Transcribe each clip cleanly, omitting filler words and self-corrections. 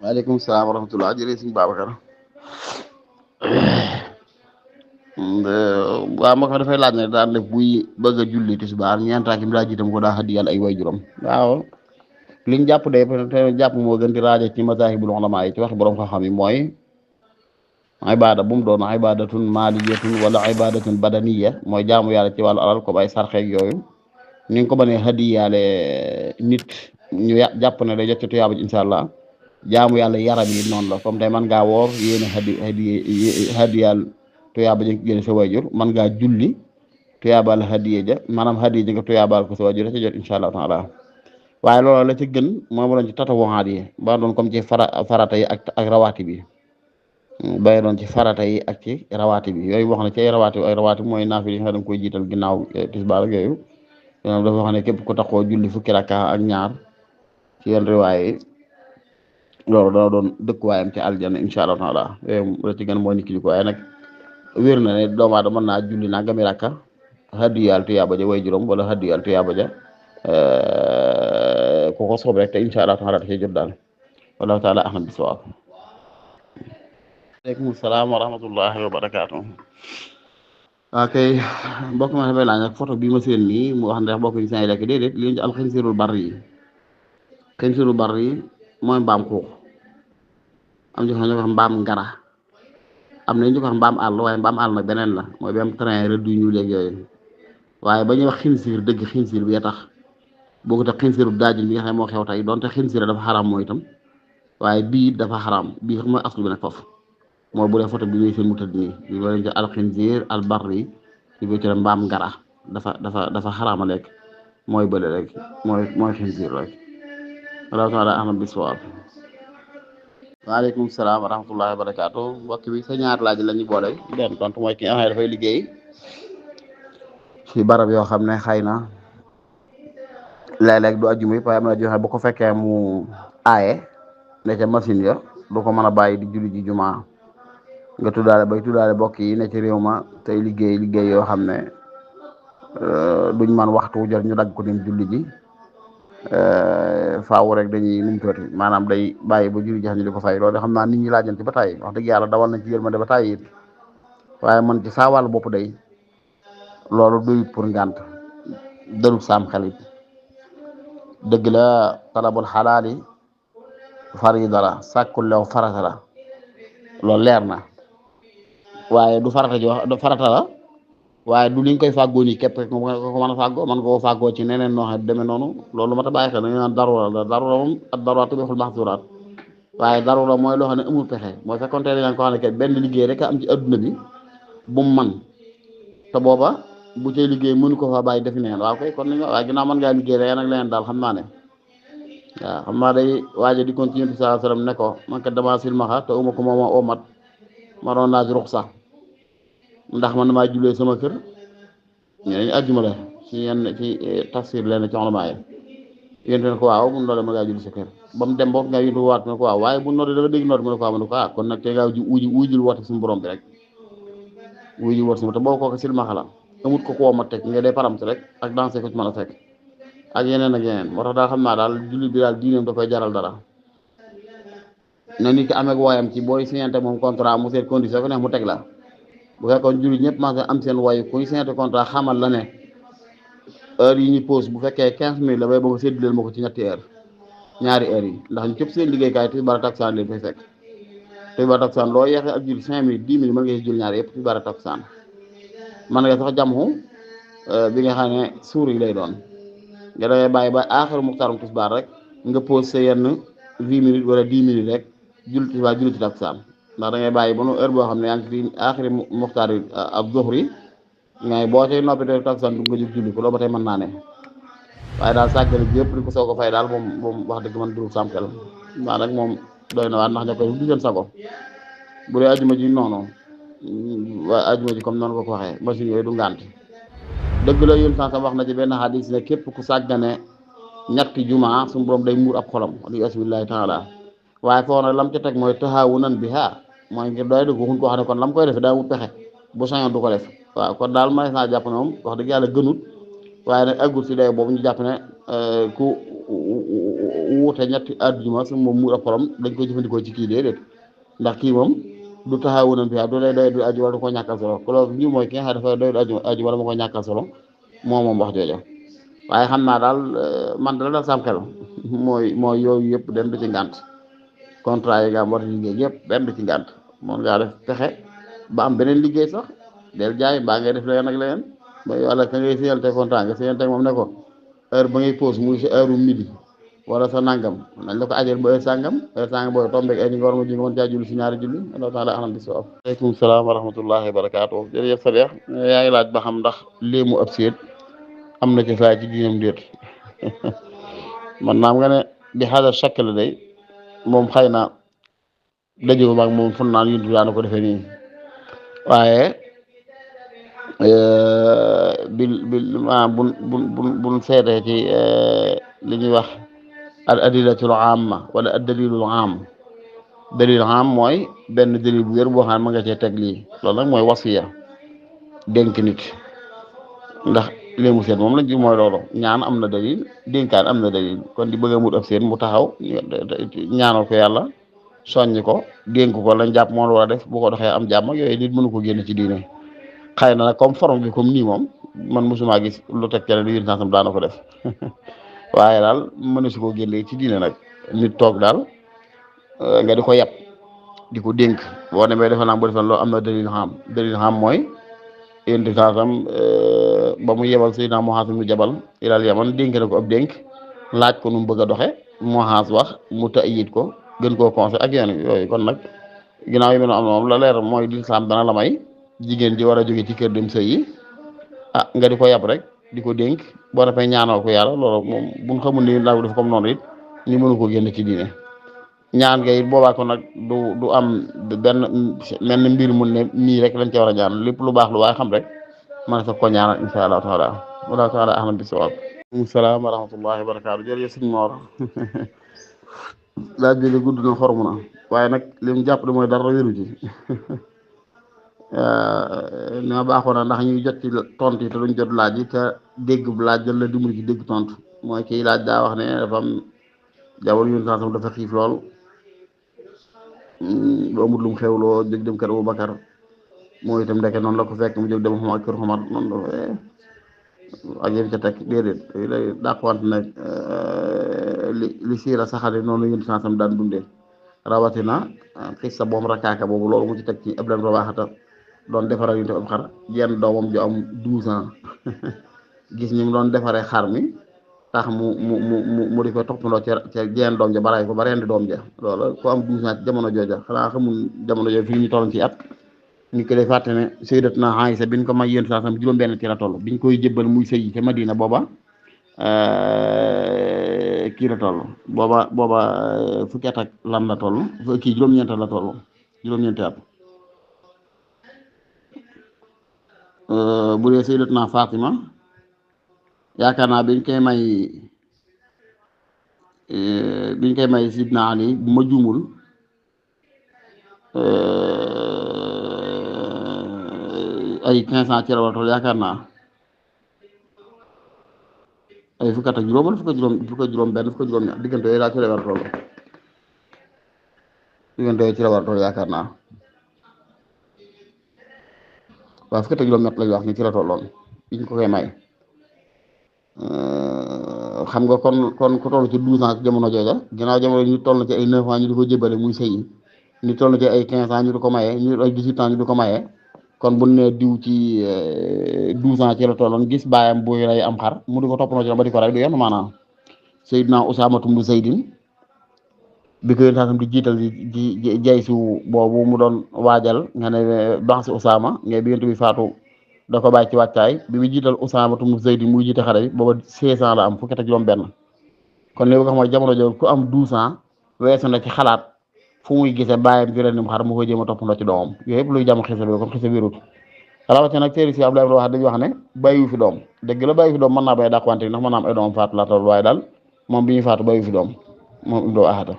waaleykum salaam wa rahmatulah jërëjëf sëñ Babacar. waaw ma ko dafay laaj ne daan def buy bëgg a julli tisbaar ñeent raak mi daa jiitam ko daa xadiyal ay waajuram. waaw liñ jàpp de te jàpp moo gën di raaje ci mazaahibul ulamaa yi ci waxi borom xam-xam yi mooy ibaada bu mu doon ibaadatun maaliyatun wala ibaadatun badaniya mooy jaamu yàlla ci wàllu alal ko ay sarxeeg yooyu ni nga ko mënee hadiyaale nit ñu jàpp ne day jot ci tuyaaba ji incha allah jaamu yàlla yaram yi noonu la comme tey man ngaa woor yéene hadiyal tuyaaba ji nga sa wayjur man ngaa julli tuyaabal hadiya ja maanaam hadiya ji nga tuyaabal ko sa wayjur ci jot incha allah taala waaye loolu la ci gën moom doon ci tatawaxaat yi ba doon comme ci farata yi ak rawaati bi bay doon ci farata yi ak ci rawaati bi yooyu wax na ci ay rawaati mooy naafil yi nga da nga koy jiital ginnaaw tisbaar ak yooyu dafa wax ne képp ku taxoo julli fukki rakka ak ñaar ci yenn riwaay yi loolu dana doon dëkkuwaayam ci aljanna incha allah taala yooyu la ci gën mooy nit ki ko waaye nag wér na ne doomu aadama mën naa julli naa gami rakka hadiyal tuyaaba ja way juróom wala hadiyal tuyaaba ja ku ko soob rek te incha allah taala da cee jot daal wallahu taala ahmad bisawab. aleykum salaam wa rahmatullahi wa barakaatu. ok mbokk ma dafay laaj nag photo bii ma seen nii mu wax ndax bokk ci seen lekk déedéet li ñu ci alxinsirul bar yi xinsirul bar yi mooy mbaam xuux am ñu ko wax mbaam ngara am na ñu ko wax mbaam àll waaye mbaam àll nag beneen la mooy bi am train rëdd yu ñu léegi yooyu waaye ba ñuy wax xinsir dëgg xinsir bi tax boo ko tax xinsiru daajin bi nga xam ne moo xew tey donte xinsir dafa xaraam mooy itam waaye bii dafa xaraam bii xam mooy aslu bi nag foofu mooy bu dee photo bi muy seen mu tëdd nii bi loolu ci alxinzir albarri ci biir mbaam ngara dafa xaraama lekk mooy bële rek mooy xinzir rek wallahu taala ahmad biswaab. waaleykum salaam wa rahmatullahi wa barakaatu mbokk bi sa ñaar laaj la ñu boole benn tontu mooy ki nga xam ne dafay liggéey ci barab yoo xam ne xëy na léeg-léeg du ajjuma waaye am na joxe bu ko fekkee mu aaye ne ca machine ya du ko mën a bàyyi di julli ji jumaa nga tuddaale bokk yi ne ci réew ma tey liggéey yoo xam ne duñ man waxtu jot ñu dagg ko dem julli ji faaw rek dañuy numtooti maanaam day bàyyi ba julli ji xam ñu di ko fay loolu xam naa nit ñi laajanti ba tàyyi wax dëgg yàlla dawal nañ ci yërmande ba tàyyi it waaye man ci saa wàllu bopp day loolu doyut pour ngànt dërub saam xelit dëgg la talabul xalaali farida la sàkkul lew farata la loolu leer na waaye du farata la waaye du liñ koy fàggoo nii képp rek ko mën a fàggoo man koo fàggoo ci neneen noo xam demee noonu loolu ma ta bàyyi xel dañu naan darura la darura moom ak darura tubixul maxsuraat waaye darura mooy loo xam ne amul pexe mooy fekkoon te dañ ko xam ne kat benn liggéey rek a am ci adduna bi bu mu man te booba bu cay liggéey mënu ko fa bàyyi defi neen waaw koy kon waaye ginnaaw mën ngaa liggéey leneen ak leneen daal xam naa ne waaw xam naa day waaja di continuer bi sallallahu alayhi wasallam ne ko man kat dama silmaxa te uma ko mooma omat ma doon laaj ruxsa ndax man damaa jullee sama kër ñeneen ajjuma la ci yenn ci tafsir leen ci xolamaa yi yénte ne ko waaw mun noode mën ngaa julli sa kër ba mu dem boobu nga yuntu waat ne ko waaw waaye bu noode dafa dégg noode mu ne ko waaw mu ne ko kon nag te ngaa wujul woote suñu borom bi rek wujul woote suñu te boobu kooku silmaxa la amut ko koo ma teg nga day paramte rek ak dansé ko ci mën a fekk ak yeneen ak yeneen moo tax daal xam naa daal julli bi daal diineem da koy jaral dara na nit ki amee wooyam ci booy signante moom contrat mu seet condition ko neex mu teg la bu fekkoon julli ñëpp ma am seen wooy kuy signante contrat xamal la ne heure yi ñu pause bu fekkee 15 minutes la bay ba nga séddaleel ma ko ci ñaari heures yi ndax ñu cëpp seen liggéeykaay tisbaar takkusaan leen fay fekk tisbaar takkusaan loo yeexee ak julli 5 minutes 10 minutes mën nga si julli ñaari yëpp tisbaar takkusaan mën nga sax jamu bi nga xam ne suur yi lay doon nga dangay bàyyi ba aaxiru muxtaarum tisbaar rek nga pause sa yenn 20 minutes wala 10 minutes rek julli tisbaar julli takkusaan ndax da ngay bàyyi ba nu heure boo xam ne yaa ngi ci aaxiri muxtaar yi ab zuhri ngay boo tey noppi te takkusaan du nga jóg julli ko loolu ba tey mën naa ne waaye daal sàggane bi yëpp di ko soog a fay daal moom wax dëgg man durul sam xel maa nag moom doy na waat ndax ña koy du seen sago bu dee ajuma ji noonu waaye ajuma ji comme noonu ko waxee machine yooyu du ngànt dëgg la yéen sànq wax na ci benn xadis ne képp ku sàggane ñetti juma suñu borom day muur ab xolam li asbillahi taala waaye foofu nag lam ca teg mooy taxawunan biha mooy ngir doy dëgg waxuñ ko xam ne kon lam koy def daa wut pexe bu sañoon du ko def waaw kon daal ma naa jàpp ne moom wax dëgg yàlla gënut waaye nag aggut si day boobu ñu jàpp ne ku wuute ñetti àjjuma su moom muur ak xorom dañ koy jëfandikoo ci kii déedéet ndax kii moom du taxawunam fi du lay doy du aju wala du ko ñàkkal solo loolu ñu mooy ki nga xam dafa doy du aju wala ma ko ñàkkal solo moom wax jooja waaye xam naa daal man dala dal sam xel mooy yooyu yëpp dem du ci ngànt contrat yi nga am war a liggéey yëpp benn du ci ngànt moom ngaa def pexe ba am beneen liggéey sax del jaay mbaa ngay def leneen ak leneen ba wala ka ngay signal te contrat nga signal te moom ne ko heure ba ngay pause muy sa heure midi wala sa nangam nañ la ko ajal ba heure sangam booy tombeeg ay ñi nga war nga ji nga mën caa julli si ñaari julli Allah taala alam bi sawab. Aleykum salaam wa rahmatullahi wa barakaatu. Jërëjëf Sadex yaa ngi laaj ba xam ndax léemu ab séet am na ci saa ci diinam déet man naam nga ne bi xaaral chaque la day moom xëy na daje ba moom fun naan yuntu daana ko defee nii waaye bil bun seetee ci li ñuy wax al adilatul amma wala ad dalilul am dalil am mooy benn dalil bu wér boo xam ne ma nga cee teg lii loolu nag mooy wasiya dénk nit ndax léemu seet moom lañ ci mooy loolu ñaan am na dalil dénkaan am na dalil kon di bëgg a mut ab seet mu taxaw ñaanal ko yàlla soññ ko dénk ko lañ jàpp moo la war a def bu ko doxee am jàmm ak yooyu nit mënu ko génn ci diine xëy na nag comme forme bi comme nii moom man mosuma gis lu teg cere di yén sansam daana ko def waaye daal mën si koo génnee ci diine nag nit toog daal nga di ko yàpp di ko dénk boo demee defe naa boo defe loolu am na dalil xam mooy yén sansam ba mu yebal Seydina Muaaz mu jabal ilal Yaman dénk na ko ab dénk laaj ko nu mu bëgg a doxe Muaaz wax mu ta'yid ko gën koo conseil ak yenn yooyu kon nag ginnaaw yi mel am na moom la leer mooy lislaam dana la may jigéen ji war a jóge ci kër dem sëy yi nga di ko yab rek di ko dénk boo defee ñaanal ko yàlla loolu moom buñ xamul ni ndaw def comme noonu it ñu mënu ko génn ci diine ñaan nga it boobaa ko nag du am benn mel ni mbir mun ne nii rek lañ ci war a ñaan lépp lu baax lu waaye xam rek man sa ko ñaanal insha allahu taala wallahu taala ahmad bi sawab. Salaam wa rahmatullahi wa barakaatu jërëjëf sëñ Mor laaj bi gudd na xormu na waaye nag li mu jàpp de mooy dara wéru ci ni ma baaxoon na ndax ñuy jot ci tontu yi te duñ jot laaj yi te dégg bu laaj jël la dimbali ci dégg tontu mooy kiy laaj daa wax ne dafa am jabar yu sansam dafa xiif lool ba amul lu mu xewloo jóg dem kër Abubakar mooy itam ndeke noonu la ko fekk mu jóg dem xam ak kër Xomar noonu la ak yéen ca teg déedéet lay dàqwante nag li siira saxale noonu yéen sansam daan dundee rawatina xis sa boom rakaaka boobu loolu mu ci teg ci Abdel Rawaxata doon defaral yu am xar jenn doomam ju am 12 ans gis ñu doon defaree xar mi tax mu di ko toppandoo ca jenn doom ja baraay ko ba rendi doom ja loolu ku am 12 ans ci jamono jooja xanaa xamul jamono jooja fii ñu toll ci at ñu ko dee fàtte ne Sayyidatuna Aysa biñ ko may yéen saa sam juróom-benn ci la toll biñ koy jébbal muy sëy ca Madina booba kii la toll booba fukki at ak lan la toll kii juróom-ñeent la toll juróom-ñeenti at bu dee Sayyidatuna Fatima yaakaar naa biñ koy may Sidna Ali bu ma juumul ay 15 ans ci la war a toll yaakaar naa ay fukki at ak juróom wala fukki juróom benn fukki juróom ñaar diggante yooyu daal ci la war a toll diggante yooyu ci la war a toll yaakaar naa waaw fukki at ak juróom ñett lañu wax ni ci la tolloon biñ ko koy may xam nga kon ku toll ci 12 ans ci jamono jooja ginnaaw jamono ñu toll na ci ay 9 ans ñu di ko jébale muy sëy ñu toll na ci ay 15 ans ñu di ko maye ñu ay 18 ans ñu di ko maye kon bu ne diw ci 12 ans ci la tolloon gis baayam buy rey am xar mu di ko toppandoo ci ba di ko rey du yenn maanaam Seydina Usaama tumbu Zaydin bi ko yéen saasam di jiital di jaysu boobu mu doon waajal nga ne banc si Usaama ngay bi yéntu bi faatu da ko bàyyi ci wàccaay bi mu jiital Usaama tumbu Zaydin muy jiite xare bi booba 16 ans la am fukki ak juróom benn kon li nga xam mooy jamono jooju ku am 12 ans weesu na ci xalaat fu muy gisee bàyyam di ren xar mu koy jéem a toppandoo ci doomam yooyu yëpp luy jàmm xisa bi comme xisa wérut rawatina nag téeri si Abdoulaye wax dañuy wax ne bàyyiwu fi doom dëgg la bàyyi fi doom mën naa bay dàqwante ndax mën naa am ay doomam faatu la toll waaye daal moom bi ñuy faatu bàyyiwu fi doom moom Ibnu Ahada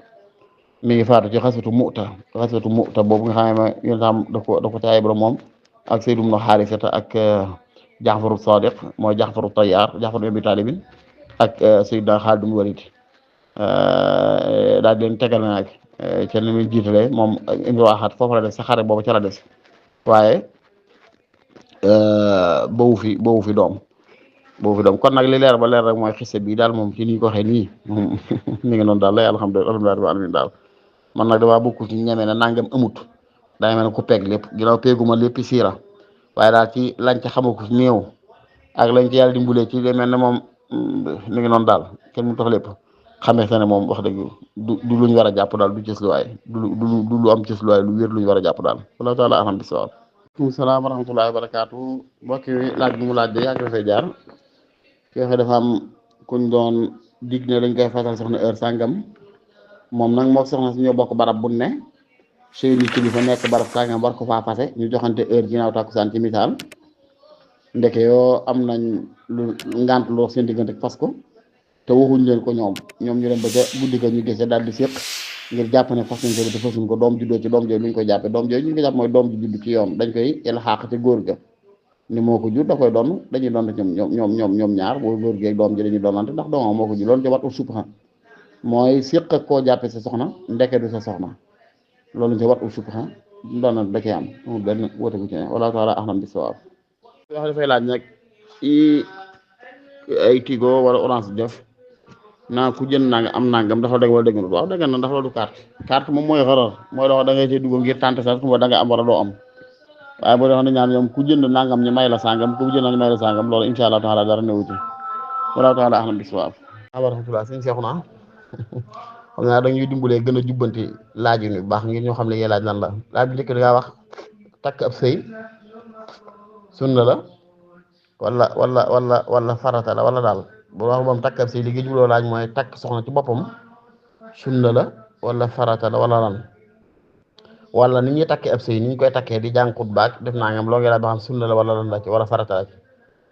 mi ngi faatu ci xasatu Mu'ta boobu nga xam ne yéen tam da ko caay borom moom ak Seydou ibnu Xaarisata ak Jaxfaru Sadiq mooy Jaxfaru Tayyar Jaxfaru Abi Talibin ak Seydina Xaalid ibnu Walid daal di leen tegal na nag ca ni muy jiitale moom indi waxaat foofu la des sa xare boobu ca la des waaye boobu fi doom kon nag li leer ba leer rek mooy xiste bii daal moom ci ni ñu ko waxee nii moom mi ngi noonu daal lay alhamdulilah rabbil alamin daal man nag damaa bokk ci ñeme ne nangam amut daa mel ne ku peeg lépp ginnaaw peeguma lépp siira waaye daal ci lañ ca xamaku néew ak lañ ci yàlla dimbulee ci li mel ne moom mi ngi noonu daal kenn mu tax lépp xamee sa ne moom wax dëgg du luñ war a jàpp daal du cësluwaay du lu am cësluwaay lu wér luñ war a jàpp daal wallahu taala alam bisawab. Waaleykum salaam wa rahmatullahi wa barakaatu mbokk yi laaj bi mu laaj de yàgg dafay jaar ki waxe dafa am kuñ doon dig ne dañ koy fasal soxna heure sàngam moom nag moo soxna si ñoo bokk barab bu ne seeni kilifa nekk barab sàngam war ko faa fase ñu joxante heure ginnaaw takkusaan ci misaal ndeke yoo am nañ lu ngant loo seen diggante fas ko te waxuñ leen ko ñoom ñu dem ba ca guddi ga ñu gise daal di séq ngir jàpp ne fas nañ ko te fasuñ ko doom juddoo ci doom jooju lu ñu koy jàppe doom jooju ñu ko jàpp mooy doom ju judd ci yoon dañ koy el xaq ci góor ga ni moo ko jur da koy doon dañuy doon ñoom ñaar boo góor gi ak doom ji dañuy doonante ndax doomam moo ko jur loolu ci wat ul subha mooy séq ak koo jàppe sa soxna ndeke du sa soxna loolu ci wat ul subha doonante da cee am amul benn wóote bu ci ne wala taala ahlam bi sawaab wax dafay laaj nag i ay Tigo wala Orange def naa ku jënd nanga am nangam dafa dëgg wala dëgg na waaw dëgg na ndax loolu carte moom mooy xarar mooy loo xam da ngay cee dugg ngir tànte sax da nga am wala doo am waaye boo xam ne ñaan ñoom ku jënd nangam ñu may la sangam ku jënd ñu may la sangam loolu insha allah taala dara newu ci wala taala ahlam biswaab wa rahmatullah sëñ Seexuna xam naa da ñuy dimbalee gën a jubbanti laaj yi baax ngir ñoo xam ne yee laaj lan la laaj bi njëkk da ngaa wax takk ab sëy sunna la wala farata la wala daal bu wax moom takk ab sëy li nga jubloo laaj mooy takk soxna ci boppam sunna la wala farata la wala lan wala ni ñuy takkee ab sëy ni ñu koy takkee di jànqut baag def naa ngam loo ngi laaj ba xam sunna la wala lan la ci wala farata la ci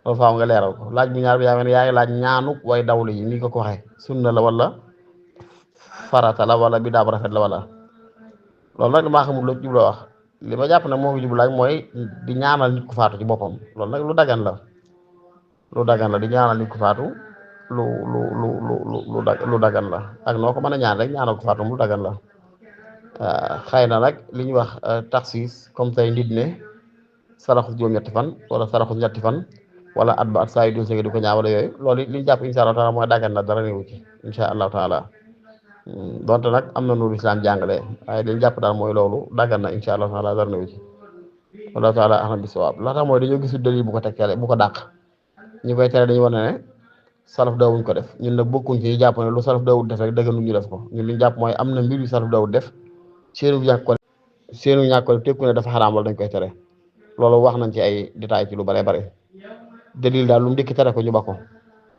loolu faaw nga leeral ko laaj bu ñaar bi yaa ngi laaj ñaanuk way dawlu yi ni ko waxee sunna la wala farata la wala bi daa bu rafet la wala loolu nag damaa xamul loo jubloo wax li ma jàpp nag moo ngi jublu laaj mooy di ñaanal nit ku faatu ci boppam loolu nag lu dagan la di ñaanal nit ku faatu lu dagan la ak noo ko mën a ñaan rek ñaanal ko faatu mu dagan la xëy na nag li ñuy wax taxis comme tey nit ne saraxu juróom-ñetti fan wala saraxu ñetti fan wala at ba at saa yu dul di ko ñaawale yooyu loolu li ñu jàpp insha allahu taala mooy dagan na dara newu ci insha allahu taala donte nag am na nuuru islam jàngale waaye li ñu jàpp daal mooy loolu dagan na insha allahu taala dara newu ci wallahu taala ahlam bi sawaab la tax mooy dañoo gisul dalil bu ko tekkale bu ko dàq ñu koy tere dañu wane ne salaf daawuñ ko def ñun nag bokkuñ ci jàpp ne lu salaf daawut def rek dëgganu ñu def ko ñun li ñu jàpp mooy am na mbir yu salaf daawut def seenu ñàkk ko tekku ne dafa xaraam wala dañ koy tere loolu wax nañ ci ay détails ci lu bare bare dalil daal lu mu dikk tere ko ñu ba ko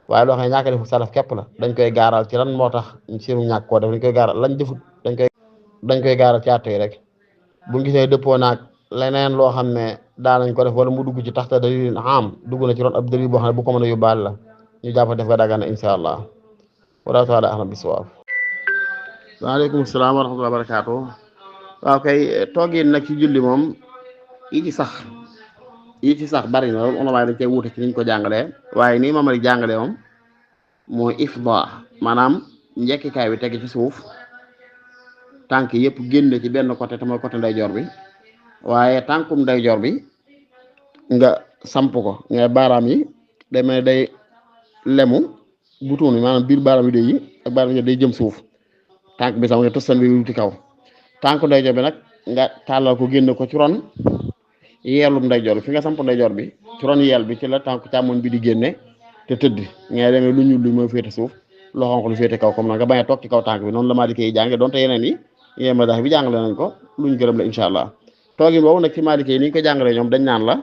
waaye loo xam ne ñàkk defu salaf képp la dañ koy gaaral ci lan moo tax seenu ñàkk koo def dañ koy gaaral lañ defut dañ koy gaaral ci àtte yi rek buñ gisee dëppoo naag leneen loo xam ne daa nañ ko def wala mu dugg ci taxta dalil am dugg na ci ron ab dalil boo xam ne bu ko mën a yóbbaale la ñu jàpp def nga dagana insha allah wala taala ahlam bi sawaab. waaleykum salaam wa rahmatulah wa barakaatu. waaw kay toogin nag ci julli moom yi ci sax bari na loolu ulama dañ cee wuute ci niñ ko jàngalee waaye nii Mamari jàngalee moom mooy ifda maanaam njekkikaay bi teg ci suuf tànk yëpp génne ci benn côté te mooy côté ndeyjoor bi waaye tànkum ndeyjoor bi nga samp ko nga baaraam yi day mel day lemu butuun yi maanaam biir baaraam yi ak baaraam yi day jëm suuf tànk bi sax nga tostan bi wuti kaw tànk ndeyjoor bi nag nga tàllal ko génne ko ci ron yeelum ndeyjoor bi fi nga samp ndeyjoor bi ci ron yeel bi ci la tànk càmmoñ bi di génne te tëdd ngay demee lu ñuul li mooy féete suuf loo xonq lu féete kaw comme nag nga bañ a toog ci kaw tànk bi noonu la Maliki yi jànge donte yeneen yi yéen ma dax bi jàngale nañ ko luñ gërëm la incha allah toogin boobu nag ci Maliki yi ni ñu ko jàngalee ñoom dañ naan la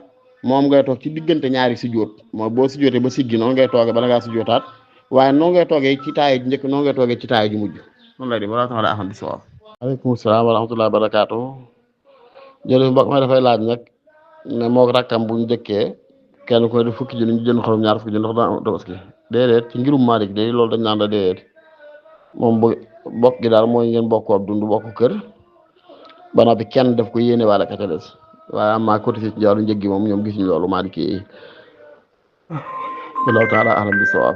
moom ngay toog ci diggante ñaari sujjóot mooy boo sujjóotee ba siggi noonu ngay toogee bala ngaa sujjóotaat waaye noonu ngay toogee ci taay ju njëkk noonu ngay toogee ci taay ju mujj noonu lay di wala tax la aham bi sawaab. aleykum salaam wa rahmatullahi wa barakaatu. jërëjëf mbokk ma dafay laaj nag ne moo rakkam bu ñu dëkkee kenn koy def fukki junni ñu jënd xorom ñaar fukki junni ndax daa tabaski déedéet ci ngirum Maalik day loolu dañ naan la déedéet moom bokk gi daal mooy ngeen bokk ab dund bokk kër ba noppi kenn def ko yéene wala ka ca des waaye am maa cotisé ci jawlu njëg gi moom ñoom gisuñu loolu Maalik yi wallahu taala ahlam bi sawaab